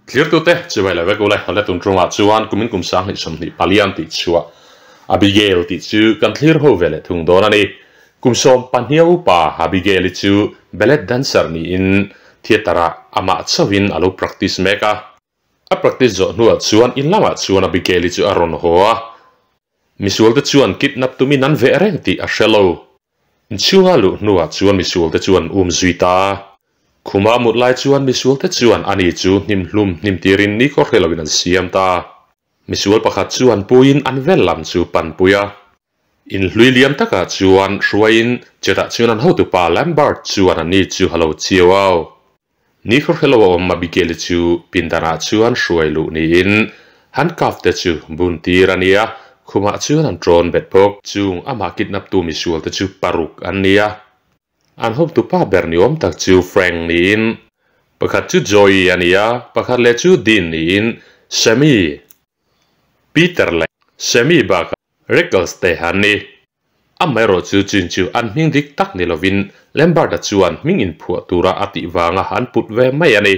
Thlirtute chibai leh vek ule hale tun tungah chuan kumin kum sang hnih sawmhnih palian tih chhuah Abigail tih chu kan thlir ho ve leh thung dawn a ni. Kum sawm pahnih a upa Abigail-i chu ballet dancer niin theatre-ah amah chauhin a lo practice mek a. A practice zawh hnuah chuan in lamah chuan Abigail-i chu a rawn haw a, misualte chuan kidnap tumin an veh reng tih a hre lo. Inchhunga luh hnuah chuan misualte chu an um zui ta a, khuma a mut lai chuan misualte chuan ani chu hnim hlum hnim tirin ni kawr hre loin an siam ta. Misual pakhat chu an puiin an vel lam chu panpui a. Inhlui liam takah chuan hruaiin chetah chuan an hotupa Lambert chuan ani chu a lo chiau au. Ni khaw hre lo a awm Abigail-i chu pindanah chuan hruai luh niin handcuff te chu bun tir a nia, khumah chuan an ṭawn bet bawk. Chung amah kidnap tu misual te chu paruk an nia. An hawptu pa ber ni awm tak chu Frank niin pakhat chu Joey a nia, pakhat leh chu Dean niin Sammy, Peter leh Sammy bakah Reckles te an ni. Amaherawh chu chin chu an hming dik tak ni lovin Lambert-a chuan hming inphuah tura a tih vanga an put ve mai a ni.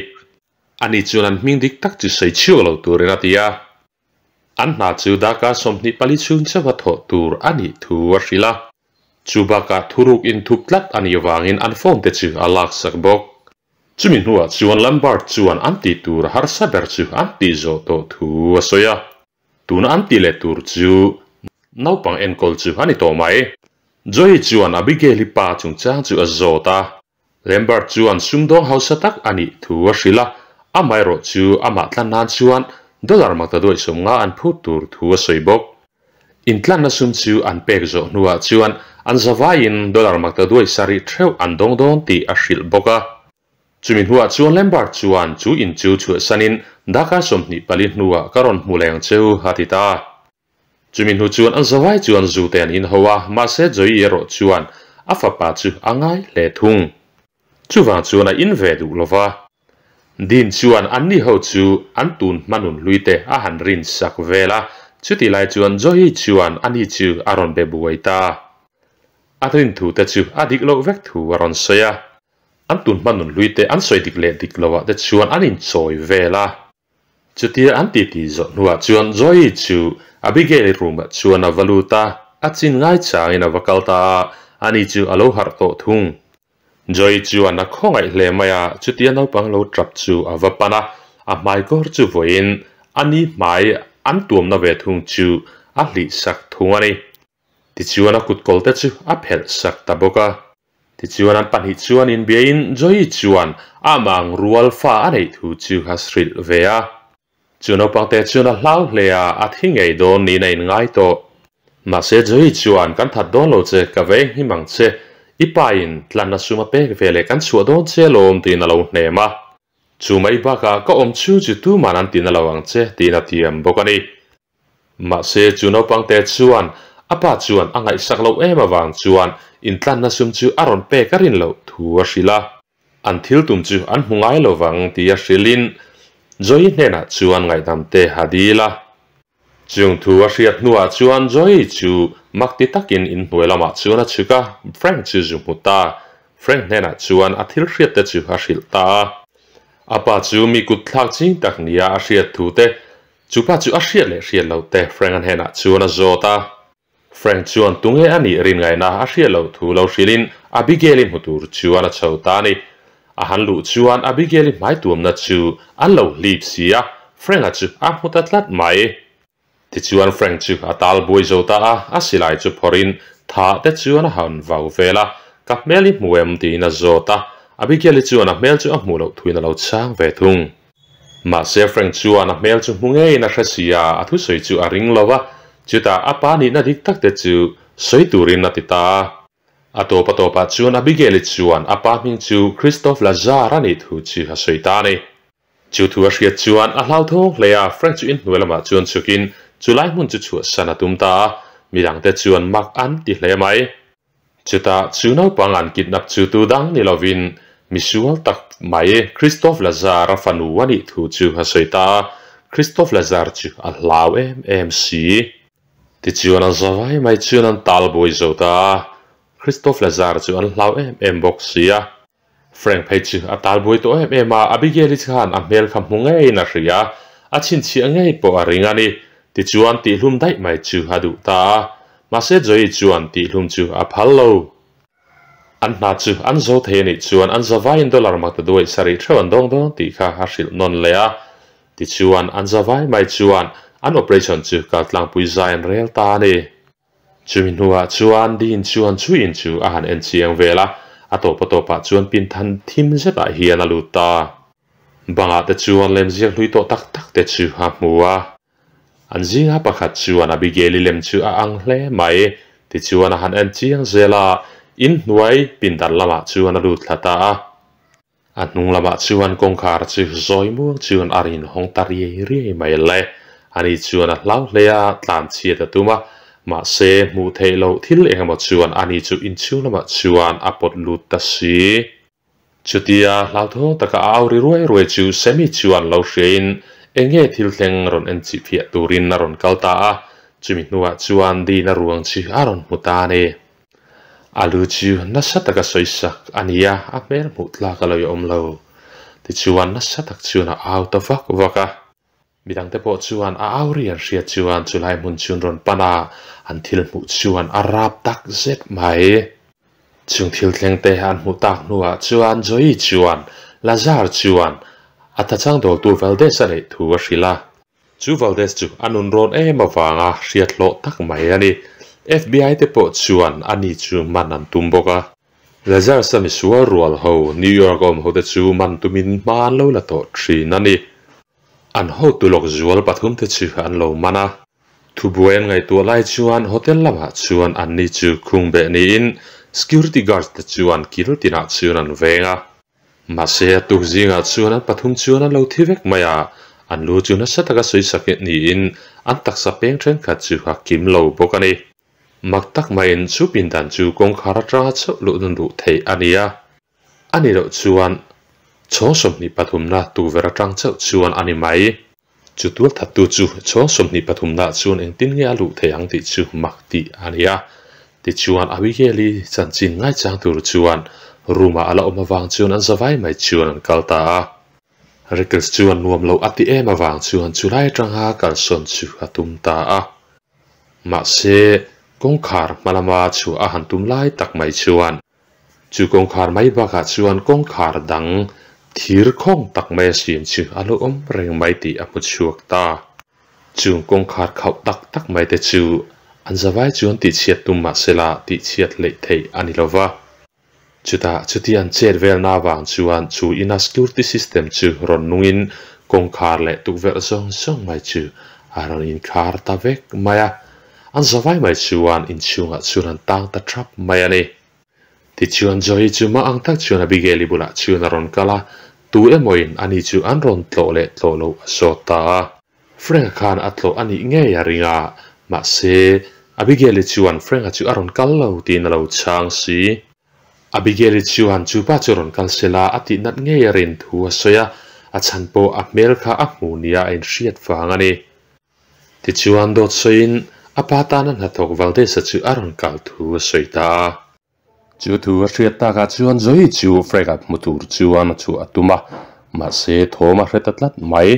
Ani chuan an hming dik tak chu sawi chhuak lo turin a ti a. An hna chu darkar 24 chhung chauha thawh tur a nih thu a hrilh a. Chu bakah thuruk inthup tlat a nih vangin an phone te chu a laksak bawk. Chumi hnuah chuan Lambert chuan an tih tur harsa ber chu an tih zawh tawh thu a sawi a. Tuna an tih leh tur chu naupang enkawl chu a ni tawh mai. Joey chuan Abigail-i pa chungchang chu a zawt a. Lambert chuan sumdawng hausa tak a nih thu a hrilh a, amaherawh chu amah tlan nan chuan dollar maktaduai 50 an phut tur thu a sawi bawk. Intlanna sum chu an pek zawh hnuah chuan an zavaiin dollar maktaduai sarih theuh an dawng dawn tih a hrilh bawk a. Chumi hnuah chuan Lambert chuan chu in chu chhuahsanin darkar 24 hnuah ka rawn hmu leng cheu a ti ta. Chumi hnu chuan an zavai chuan zu te an inho a, mahse Joey erawh chuan a fapa chu a ngai hle thung. Chuvang chuan a in ve duh lova. Dean chuan anni ho chu an tun hmanun hlui te a han rin sak vel a, chutih lai chuan Joey chuan ani chu a rawn be buai ta. A rin thu te chu a dik loh vek thu a rawn sawi a. An tun hma nun hlui te an sawi dik leh dik lo ah te chuan an inchawi vel a. Chutia an titi zawh hnuah chuan Joey chu Abigail-i room ah chuan a va lut a, a chin ngai changin a va kal ta a, ani chu a lo harh tawh thung. Joey chuan a khawngaih hle mai a, chutia naupang lo tap chu a va pan a, a hmai kawr chu vawiin ani hmai an tuamna ve thung chu a hlih sak thung a ni. Tichuan a kutkawl te chu a phelh sak ta bawk a. Tichuan an pahnih chuan inbiain Joey chuan a amah ang rual fa a neih thu chu a hrilh ve a. Chu naupangte chuan a hlau hle a, a thi ngei dawn niin a inngai tawh. Mahse Joey chuan kan that dawn lo che, ka veng him ang che, i pa in tlanna sum a pek ve leh kan chhuah dawn che alawm tiin a lo hnem a. Chu mai bakah ka awm chhung chu tuman an ti na lo ang che tiin a tiam bawk a ni. Mahse chu naupangte chuan a pa chuan a ngaihsak loh em avang chuan intlanna sum chu a rawn pek a rin loh thu a hrilh a. An thil tum chu an hmu ngai lo vang tia hrilhin Joey hnenah chuan ngaihdam te a dil a. Chung thu a hriat hnuah chuan Joey chu mak ti takin inhnuai lamah chuan a chhuk a, Frank chu zu hmu ta. Frank hnenah chuan a thil hriat te chu a hrilh ta a. A pa chu mi kut thlak ching tak nia a hriat thu te, chu pa chu a hriat leh hriat loh te Frank-a hnenah chuan a zawt a. Frank chuan tunge a nih rin ngaihna a hriat loh thu lo hrilhin Abigail-i hmu tur chuan a chho ta a ni. A han luh chuan Abigail-i hmai tuamna chu an lo hlip si a, Frank-a chu a hmu ta tlat mai. Tichuan Frank chu a tal buai zo ta a, a silai chu phawrhin tha te chuan a han vau vel a, Ka hmel i hmu em? tiin a zawt a, Abigail-i chuan a hmel chu a hmuh loh thuin a lo chhang ve thung. Mahse Frank chuan a hmel chu hmu ngeiin a hre si a, a thusawi chu a ring lo a, chutah a pa nihna dik tak te chu sawi turin a ti ta a. A tawp a tawpah chuan Abigail-i chuan a pa hming chu Christoph Lazar a nih thu chu a sawi ta a ni. Chu thu a hriat chuan a hlauthawng hle a, Frank chu inhnuai lamah chuan chhukin chu lai hmun chu chhuahsan a tum ta a, midangte chuan mak an ti hle mai. Chutah chu naupang an kidnap chu tu dang ni lovin misual tak mai Christoph Lazar-a fanu a nih thu chu a sawi ta a, Christoph Lazar chu a hlau em em si. Tichuan an zavai mai chuan an tal buai zo ta a, Christoph Lazar chu an hlau em em bawk si a. Frank phei chu a talbuai tawh em em a, Abigail-i khan a hmel kha hmu ngeiin a hria, a chhinchhiah ngei pawh a ring a ni. Tichuan tihhlum daih mai chu a duh ta a, mahse Joey chuan tihhlum chu a phal lo. An hna chu an zo thei a nih chuan an zavaiin dollar mak ta duaih sarih theuh an dawng dawn tih kha a hrilh nawn leh a. Tichuan an zavai mai chuan an operation chu kaltlangpui zai an rel ta a ni. Chumi hnuah chuan Dean chuan chu in chu a han en chiang vel a, a tawp a tawpah chuan pin than thim zetah hian a lut ta. Bangah te chuan lemziak hlui tawh tak tak te chu a hmu a. An zinga pakhat chuan Abigail-i lem chu a ang hle mai. Tichuan a han en chiang zel a, in hnuai pindan lamah chuan a lut thla ta a. A hnung lamah chuan kawngkhar chu zawi muang chuan a rin hawng ta riai riai mai le. Ani chuan a hlau hle a, tlan chhiat a tum a, mahse hmuh theih loh thil eng emaw chuan ani chu inchhung lamah chuan a pawt lut ta si. Chutia hlauthawng taka a au ri ruai ruai chu Sammy chuan lo hriain eng nge thil thleng rawn en chih phiah turin a rawn kal ta a, chumi hnuah chuan Dina ruang chu a rawn hmu ta a ni. A lu chu nasa taka sawi sak a ni a, a hmel hmuh tlak a lo i awm lo. Tichuan nasa tak chuan a au ta vak vak a. Midangte pawh chuan a au ri an hriat chuan chulai hmun chu an rawn pan a, an thil hmuh chuan a rap tak zet mai. Chung thil thlengte an hmuh tak hnuah chuan Joey chuan Lazar chuan a tachang dawltu Valdez a neih thu a hrilh a. Chu Valdez chu a nun rawn em avanga hriat hlawh tak mai a ni. FBI te pawh chuan ani chu man an tum bawk a. Lazarus-a misual rual ho New York a awm hote chu man tumin hma an lo la tawh thin a ni. An hotu lawk zual pathumte chu an lo man a. Thubuai an ngaihtuah lai chuan hotel lamah chuan anni chu khung beh niin security guards te chuan kil tinah chuan an veng a. Mahse a tuk zingah chuan an pathum chuan an lo thi vek mai a, an lu chu nasa taka sawi sak niin an taksa peng thenkhat chu a kim lo bawk a ni. Mak tak maiin chu pindan chu kawngkhar atanga chauh luh nun duh theih a ni a, a ni loh chuan chhawng 23na tukverh atang chauh chuan a ni mai. Chu tual thattu chu chhawng 23naah chuan engtin nge a luh theih ang tih chu mak tih a ni a. Tichuan Abigail-i chanchin ngaichang tur chuan room-ah a la awm avang chuan an zavai mai chuan an kal ta a. Rickles chuan nuam loh a ti em avang chuan chulai atanga kalsawn chu a tum ta a. Mahse, kawngkhar hma lama chhuah a han tum lai tak mai chuan Chu kawngkhar mai bakah chuan kawngkhar dang thir khawng tak mai a siam chu a lo awm reng mai tih a hmu chhuak ta. Chung kawngkhar khauh tak tak mai te chu an zavai chuan tihchhiat tum mahsela tihchhiat hleih theih a ni lova. Chutah chuti an chet velna avang chuan chu ina security system chu rawn nungin kawngkhar leh tukverh zawng zawng mai chu a rawn inkhar ta vek mai a. An zavai mai chuan inchhungah chuan an tang ta thap mai a ni. Tichuan Joey chu mah ang tak chuan Abigail-i bulah chuan a rawn kal a, tu emawin ani chu an rawn tlawh leh tlawh loh a zawt ta a. Frank-a khan a tlawh a nih ngei a ring a, mahse Abigail-i chuan Frank-a chu a rawn kal lo tiin a lo chhang si. Abigail-i chuan chu pa chu rawn kal sela a tih nat ngei a rin thu a sawi a, a chhan pawh a hmel kha a hmu nia a inhriat vang a ni. Tichuan dawt sawiin a pa tana hnathawk Valdez-a chu a rawn kal thu a sawi ta a. Chu thu a hriat takah chuan Zoe chu Frank-a hmu tur chuan a chhuah a tum a, mahse thawm a hre ta tlat mai.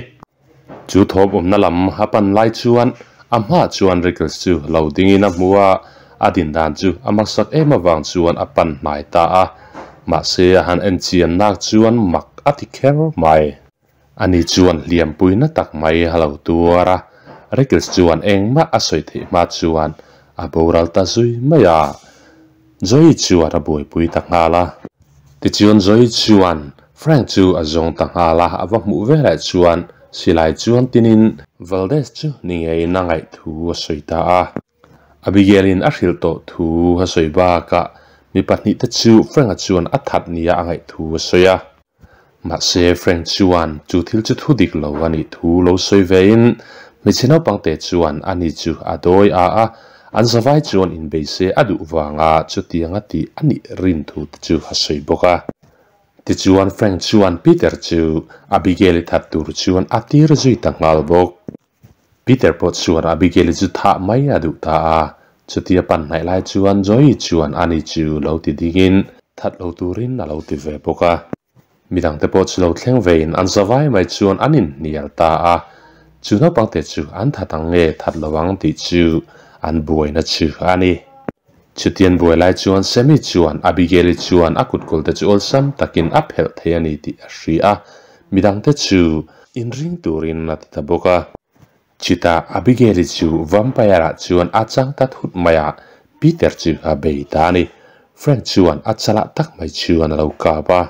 Chu thawm awmna lam a pan lai chuan a hmaah chuan Rickles chu lo dingin a hmu a, a din dan chu a maksak em avang chuan a pan hnai ta a, mahse a han en chian nak chuan mak a ti kher mai. Ani chuan hliampuina tak mai a lo tuar a, Rickles chuan engmah a sawi theih hma chuan a boral ta zui mai a. Joey chuan a buaipui ta nghal a. Tichuan Joey chuan Frank chu a zawng ta nghal a, a va hmuh velah chuan silai chuan tinin Valdez chu ni ngeiin a ngaih thu a sawi ta a. Abigail-in a hrilh tawh thu a sawi bakah mi pahnihte chu Frank-a chuan a that nia a ngaih thu a sawi a. Mahse, Frank chuan chu thil chu thu dik lo a nih thu lo sawi vein hmeichhe naupangte chuan ani chu a dawi a a, an zavai chuan inbei se a duh vanga chutianga tih a nih rin thu te chu a sawi bawk a. Tichuan Frank chuan Peter chu Abigail-i that tur chuan a tir zui ta nghal bawk. Peter pawh chuan Abigail-i chu thah mai a duh ta a, chutia pan hnaih lai chuan Joey chuan ani chu lo ti dingin. That lo turin a lo ti ve bawk a. Midangte pawh chu lo thleng vein an zavai mai chuan an inhnial ta a, chu naupangte chu an that ang nge that lo ang tih chu an buaina chu a ni. Chutian buai lai chuan Sammy chuan Abigail-i chuan a kutkawlte chu awlsam takin a phelh thei a ni tih a hria a, midangte chu inring turin a ti ta bawk a. Chutah Abigail-i chu vampire-ah chuan a chang ta thut mai a, Peter chu a bei ta a ni. Frank chuan a chalah tak mai chuan a lo kap a.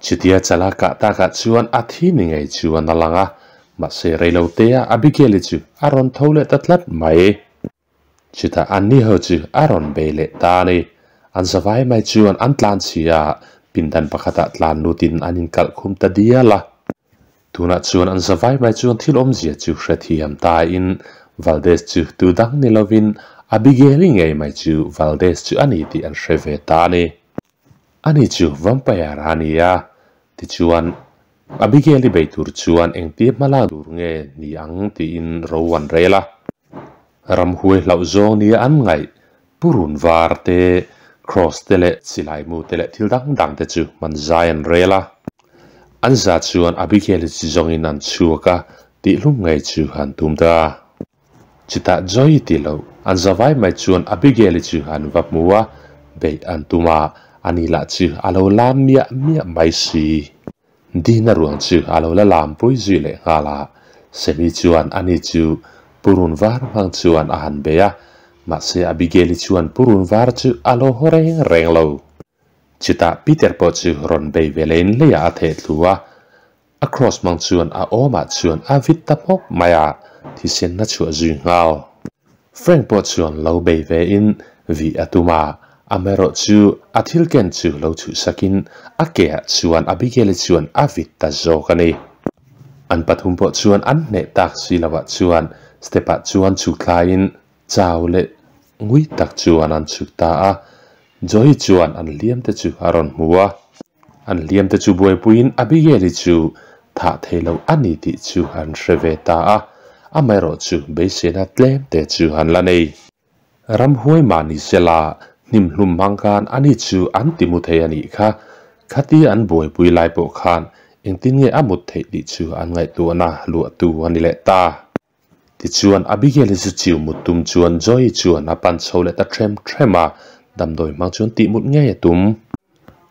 Chutia chala kah takah chuan a thi ni ngei chuan a lang a, mahse reilotea Abigail-i chu a rawn tho leh ta tlat mai. Chutah anni ho chu a rawn bei leh ta a ni. An zavai mai chuan an tlan chhi a, pindan pakhatah tlan lutin an inkalh khum ta dial a. Tunah chuan an zavai mai chuan thil awmzia chu hrethiam tain Valdez chu tu dang ni lovin Abigail-i ngei mai chu Valdez chu a ni tih an hre ve ta a ni. Ani chu vampire a ni a, tichuan Abigail-i bei tur chuan engti hma lak tur nge ni ang tiin ro an rel a. Ramhuai hlauh zawng nia an ngaih purun var te, cross te leh silai mu te leh thil dang dang te chu hman zai an rel a. An za chuan Abigail-i chi zawngin an chhuak a, tihlum ngei chu an tum ta. Chutah Joy ti lo, an zavai mai chuan Abigail-i chu an va hmu a, beih an tum a, ani lah chu a lo lam miah miah mai si. Dina ruang chu a lo la lampui zui leh nghal a, Sammy chuan ani chu purun var hmang chuan a han bei a, mahse Abigail-i chuan purun var chu a lo haw reng reng lo. Chutah Peter pawh chu rawn bei ve lehin leiah a theh thlu a, A cross hmang chuan a awmah chuan a vit ta hmawk mai a, thisen a chhuah zui nghal. Frank pawh chuan lo bei ve in vih a tum a, amaherawh chu a thil ken chu lo chhuhsakin a ke ah chuan Abigail-i chuan a vit ta zawk a ni. An pathum pawh chuan an hneh tak si lovah chuan step ah chuan chhuk thlaiin chau leh ngui tak chuan an chhuk ta a, Joey chuan an hliam te chu a rawn hmu a. An hliam te chu buaipuiin Abigail-i chu thah thei lo a ni tih chu an hre ve ta a, amaherawh chu beiseina tlem te chu an la nei. Ramhuai mah ni sela, hnim hlum hmang khan ani chu an ti mu thei a nih kha. Khatia an buaipui lai pawh khan engtin nge a mut theih tih chu an ngaihtuahna luahtu a ni leh ta. Tichuan, Abigail-i chu chiu mut tum chuan Joy chuan a pan chho leh ta ṭhem ṭhem a, damdawi hmang chuan tih mut ngei a tum.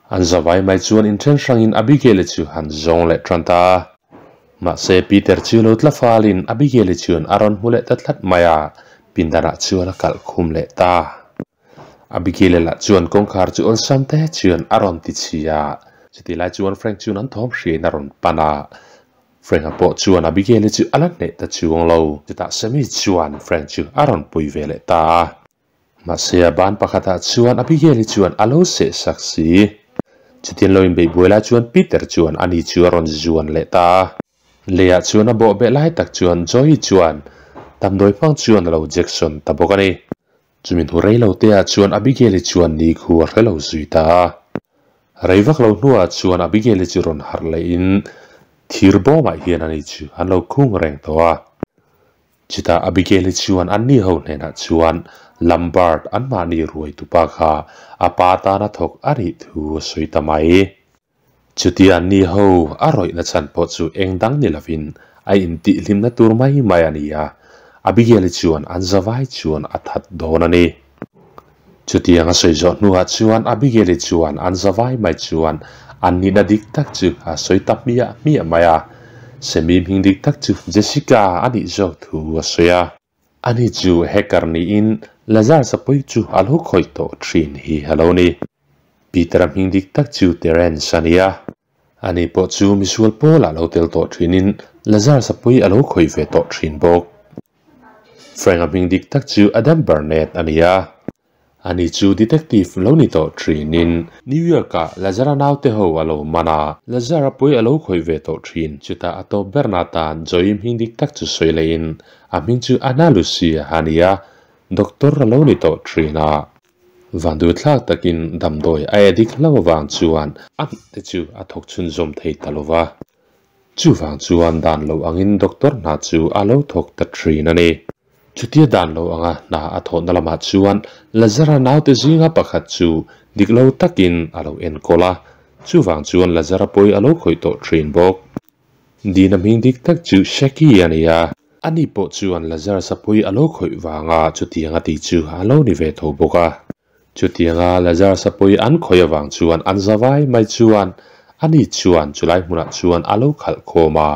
An zavai mai chuan inthen hrangin Abigail-i chu han zawng leh ṭan ta a. Mahse, Peter chu lo tla falin Abigail-i chuan a rawn hmu leh ta tlat mai a, pindanah chuan a kalh khum leh ta. Abigail-i lah chuan kawngkhar chu awlsam te chuan a rawn ti chhi a, chutih lai chuan Frank chuan an thawm hriain a rawn pan a, Frank-a pawh chuan Abigail-i chu a la hneh ta chuang lo. Chutah Sammy chuan Frank chu a rawn pui ve leh ta a. Mahse a ban pakhatah chuan Abigail-i chuan a lo seh sak si. Chutiang lo inbeih buai lai chuan Peter chuan ani chu a rawn zuan leh ta a. Leiah chuan a bawh beh lai tak chuan Joey chuan damdawi hmang chuan a lo jection ta bawk a ni. Chumi hnu rei lo te ah chuan Abigail-i chuan ni khu a hre lo zui ta a. Rei vak lo hnuah chuan Abigail-i chu rawn harh leh in thir bawmah hian ani chu an lo khung reng tawh a. Chutah Abigail-i chuan anni ho hnenah chuan Lambert anmahni ruai tupa kha a pa tana thawk a nih thu a sawi ta mai. Chutia anni ho a rawihna chhan pawh chu eng dang ni lovin a intihhlimna tur mai mai a ni a, Abigail-i chuan an zavai chuan a that dawn a ni. Chutiang a sawi zawh hnuah chuan Abigail-i chuan an zavai mai chuan an nihna dik tak chu a sawi ta hmiah hmiah mai a, Semi hming dik tak chu Jessica a nih zawk thu a sawi a. Ani chu hacker niin Lazar sapui chu a lo khawih tawh thin hi a lo ni. Peter-a hming dik tak chu Terence a ni a. Ani pawh chu misual pawlah lo tel tawh thinin Lazar sapui a lo khawih ve tawh thin bawk. Frank-a hming dik tak chu Adam Burnett a ni a. Ani chu detective lo ni tawh thinin New York-ah Lazar-a naute ho a lo man a, Lazar-a pui a lo khawih ve tawh thin. Chutah a tawp berna atan Joey hming dik tak chu sawi lehin a hming chu Anna Lucia a ni a, doctor a lo ni tawh thin a. Vanduithlak takin damdawi a addict hlauh avang chuan a hnute chu a thawk chhunzawm thei ta lo va. Chuvang chuan dan lo angin doctor hna chu a lo thawk ta thin a ni. Chutia dan lo anga hna a thawhna lamah chuan Lazara naute zinga pakhat chu Dik lo takin a lo enkawl a, chuvang chuan Lazara pawi a lo khawih tawh thin bawk. Dina hming dik tak chu Shaki a ni a, ani pawh chuan Lazarus-a pawi a lo khawih vanga chutiang a tih chu a lo ni ve tho bawk a. Chutianga Lazarus-a pawi an khawih avang chuan an zavai mai chuan ani chuan chulai hmunah chuan a lo khalh khawm a,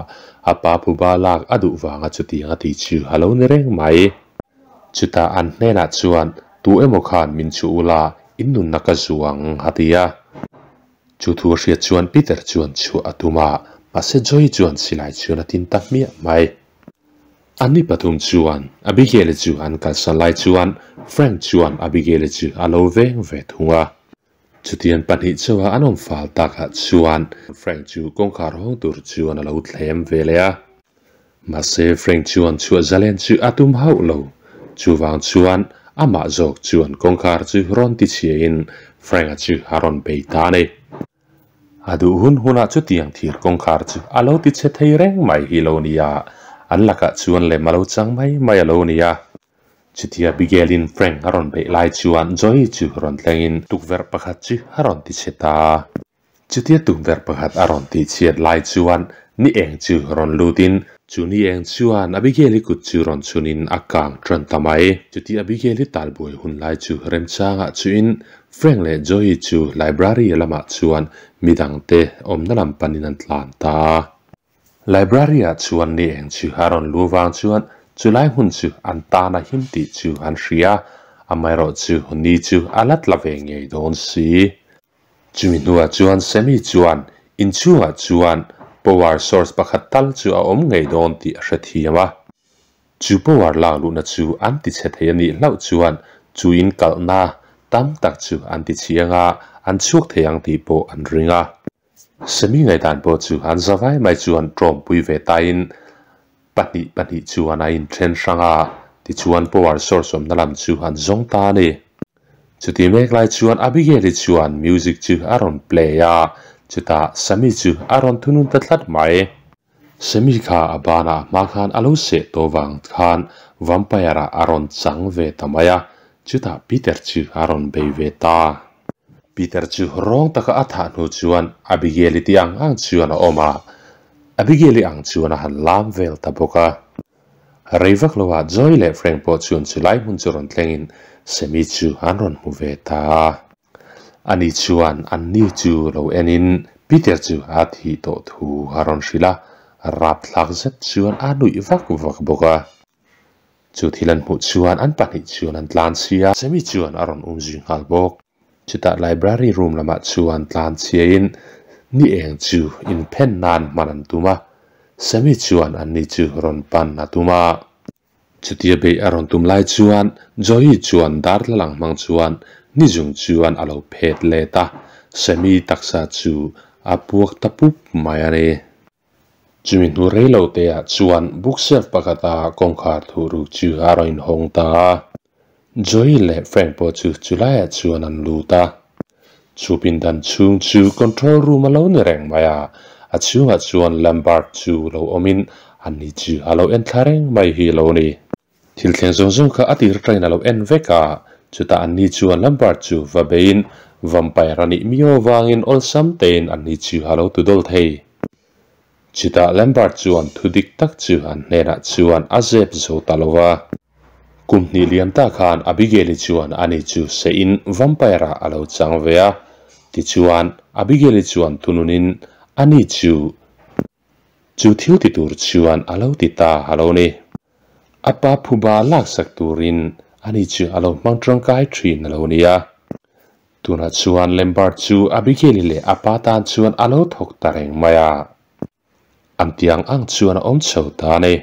a pa phuba lak a duh vanga chutiang a tih chu a lo ni reng mai. Chutah an hnenah chuan, Tu emaw khan min chhuh ula, in nunna ka zuang, a ti a. Chu thu a hriat chuan Peter chuan chhuah a tum a, mahse Joy chuan silai chuan a tin ta hmiah mai. Anni pathum chuan Abigail-i chu an kalsan lai chuan Frank chuan Abigail-i chu a lo veng ve thung a. Chutiang pahnih chauha an awm fal takah chuan Frank chu kawngkhar hawng tur chuan a lo thlem ve leh a. Mahse Frank chuan chhuah zalen chu a tum hauh lo. Chuvang chuan amah zawk chuan kawngkhar chu rawn ti chhiain Frank-a chu a rawn bei ta a ni. A duh hun hunah chutiang thir kawngkhar chu a lo ti chhe thei reng mai hi lo nia, an lakah chuan lem a lo chang mai mai a lo nia. Chutia Abigail-in Frank a rawn beih lai chuan Joey chu rawn thlengin tukverh pakhat chu a rawn ti chhe ta. Chutia tukverh pakhat a rawn tihchhiat lai chuan ni eng chu rawn lutin chu ni eng chuan Abigail-i kut chu rawn chhunin a kang tan ta mai. Chutia Abigail-i talbuai hun lai chu remchangah chuin Frank leh Joey chu library lamah chuan midangte awmna lam panin an tlan ta a. Library-ah chuan ni eng chu a rawn lu vang chuan chulai hmun chu an tan a him tih chu an hria, amaherawhchu ni chu a la tla ve ngei dawn si. Chumi hnuah chuan Sammy chuan inchhungah chuan power source pakhat tal chu a awm ngei dawn tih a hrethiam a. Chu power lak luhna chu an ti chhe thei a nih hlauh chuan chu in kalhna tam tak chu an ti chhiang a, an chhuak thei ang tih pawh an ring a. Sammy ngaihdan pawh chu an zavai mai chuan tawmpui ve tain pahnih pahnih chuan a inthen hrang a, tichuan power source awmna lam chu an zawng ta a ni. Chuti mek lai chuan Abigail-i chuan music chu a rawn play a, chutah Sammy chu a rawn thunun ta tlat mai. Sammy kha a banah hma khan a lo seh tawh vang khan vampire-ah a rawn chang ve ta mai a, chutah Peter chu a rawn bei ve ta. Peter chu rawng taka a thah hnu chuan Abigail-i tih ang ang chuan a awm a, Abigail-i ang chuan a han lam vel ta bawk a. Rei vak loah Joy leh Frank pawh chuan chu lai hmun chu rawn thlengin Sammy chu an rawn hmu ve ta a. Ani chuan anni chu lo enin Peter chu a thih tawh thu a rawn hrilh a, rapthlak zet chuan a nuih vak vak bawk a. Chu thil an hmuh chuan an pahnih chuan an tlan chhia a, Sammy chuan a rawn umzui nghal bawk. Chutah library room lamah chuan tlan chhiain ni eng chu inphen nan hman an tum a, Sammy chuan anni chu rawn pan a tum a. Chutia beih a rawn tum lai chuan Joey chuan darthlalang hmang chuan ni zung chuan a lo phet let a, Sammy taksa chu a puak ta pup mai a ni. Chumi hnu rei lo te ah chuan bookshelf pakhata kawngkhar thuh ruk chu a rawn inhawng ta a. Joey leh Frank pawh chu chulaiah chuan an lut a. Chu pindan chhung chu control room a lo ni reng mai a, a chhungah chuan Lambert chu lo awmin ani chu a lo en thla reng mai hi a lo ni. Thil thleng zawng zawng kha a tir atangin a lo en vek a, chutah anni chuan Lambert chu va beiin vampire a nih miau avangin awlsam tein anni chu a lo tudawl thei. Chutah Lambert chuan thu dik tak chu an hnenah chuan a zep zo ta lo va. Kum hnih liam ta khan Abigail-i chuan ani chu seiin vampire-ah a lo chang ve a, tichuan Abigail-i chuan thununin ani chu chu thil ti tur chuan a lo ti ta a lo ni. A pa phuba laksak turin ani chu a lo hmang tangkai thin a lo ni a. Tunah chuan Lambert chu Abigail-i leh a pa tan chuan a lo thawk ta reng mai a. An tiang ang chuan a awm chho ta a ni.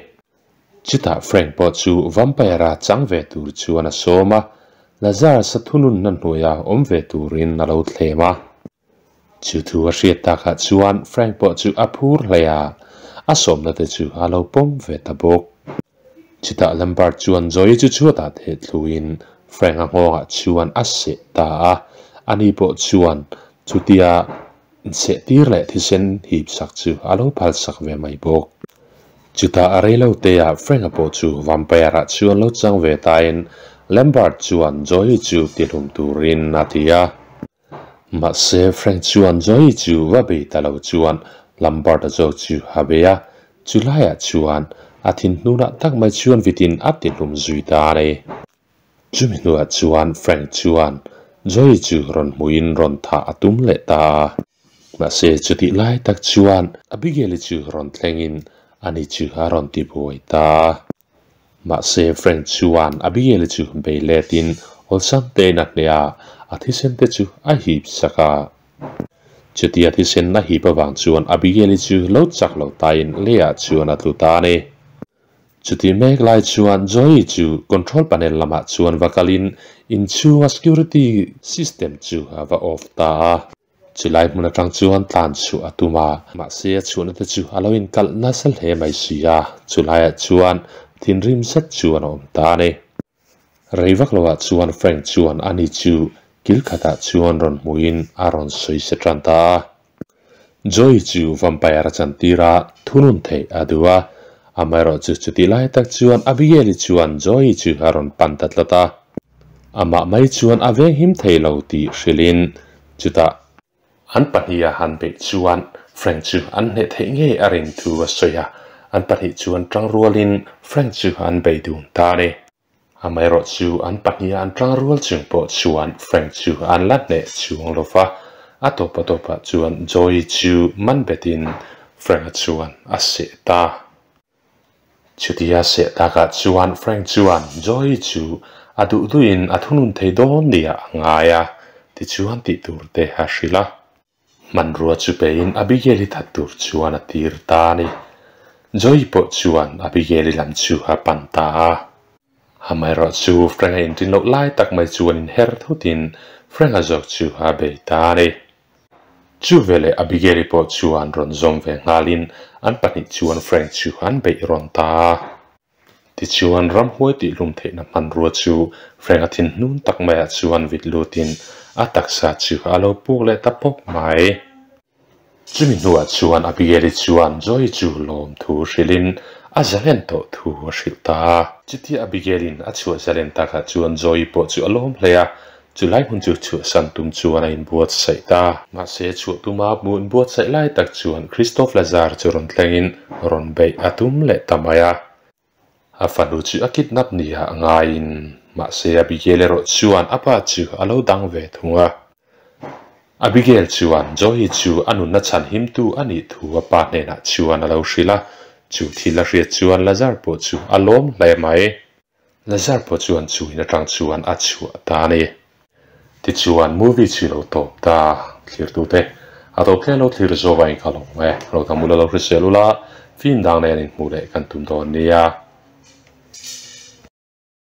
Chutah Frank pawh chu vampire-a chang ve tur chuan a sawm a, Lazarus-a thununna hnuaia awm ve turin a lo thlem a. Chu thu a hriat takah chuan Frank pawh chu a phur hle a, a sawmna te chu a lo pawm ve ta bawk. Chutah Lambert chuan Joey chu chhuatah theh thluin Frank-a nghawngah chuan a seh ta a, ani pawh chuan chutia Inseh tir leh thisen hip sak chu a lo phal sak ve mai bawk. Chutah a rei lo teah Frank-a pawh chu vampire-ah chuan lo chang ve tain Lambert chuan Joey chu tihlum turin a ti a. Mahse Frank chuan Joey chu va bei ta lo chuan Lambert-a zawk chu a bei a, chu laiah chuan a thin hnunah tak mai chuan vitin a ti hlum zui ta a ni. Chumi hnuah chuan Frank chuan Joey chu rawn hmuhin rawn thah a tum leh ta a. Mahse chutih lai tak chuan Abigail-i chu rawn thlengin ani chu a rawn ti buai ta a. Mahse Frank chuan Abigail-i chu bei letin awlsam tein a hneh a, a thisen te chu a hip sak a. Chutia thisen a hip avang chuan Abigail-i chu lo chak lo tain leiah chuan a tlu ta a ni. Chuti mek lai chuan Joey chu control panel lamah chuan va kalin inchhunga security system chu a va off ta a. Chulai hmun atang chuan tlan chhuah a tum a, mahse a chhuahna te chu a lo inkalh nasa hle mai si a, chulaiah chuan thinrim zet chuan a awm ta a ni. Rei vak loah chuan Frank chuan ani chu kil khatah chuan rawn hmuhin a rawn sawi se tan ta a. Joey chu vampire a chantir a, thunun theih a duh a, amaherawhchu chutih lai tak chuan Abigail-i chuan Joey chu a rawn pan ta tlat a. Amah mai chuan a veng him thei lo tih hrilhin chutah an pahniha han beih chuan Frank chu an hneh theih ngei a rin thu a sawi a, an pahnih chuan tang rualin Frank chu an bei dun ta a ni. Amaherawh chu an pahniha an tang rual chung pawh chuan Frank chu an la hneh chuang lo va, a tawpa tawpah chuan Joey chu man betin Frank-a chuan a seh ta. Chutia seh takah chuan Frank chuan Joey chu a duh duhin a thunun thei dawn nia a ngai a, tichuan tih tur te a hrilh a. Hmanrua chu pein Abigail-i that tur chuan a tir ta a ni. Joey pawh chuan Abigail-i lam chu a pan ta a. Amaherawh chu Frank-a inrin loh lai tak mai chuan inher thutin Frank-a zawk chu a bei ta a ni. Chu veleh Abigail-i pawh chuan rawn zawm ve nghalin an pahnih chuan Frank chu an beih rawn ta a. Tichuan ramhuai tihhlum theihna hmanrua chu Frank-a thinhnun tak maiah chuan vit lutin a taksa chu a lo puk leh ta pawp mai. Chumi hnuah chuan Abigail-i chuan Joy chu lawm thu hrilhin a zalen tawh thu a hrilh ta a. Chutia Abigail-in a chhuah zalen takah chuan Joy pawh chu a lawm hle a, Chulai hmun chu chhuahsan tum chuan a inbuatsaih ta. Mahse, chhuah tuma hmu inbuatsaih lai tak chuan Christoph Lazar chu rawn thlengin rawn beih a tum leh ta mai a. A fanu chu a kidnap nia a ngaiin, mahse Abigail erawh chuan a pa chu a lo dang ve thung a. Abigail chuan Joey chu a nunna chhan himtu a nih thu a pa hnenah chuan a lo hrilh a, chu thil a hriat chuan Lazar pawh chu a lawm hle mai. Lazar pawh chuan chu in atang chuan a chhuah ta a ni. Tichuan movie chu lo tawp ta thlirtute a tawp hle lo thlir zawk a in ka lawm e. Lo tam ula lo hrisel ula film dang nen inhmuh leh kan tum dawn nia.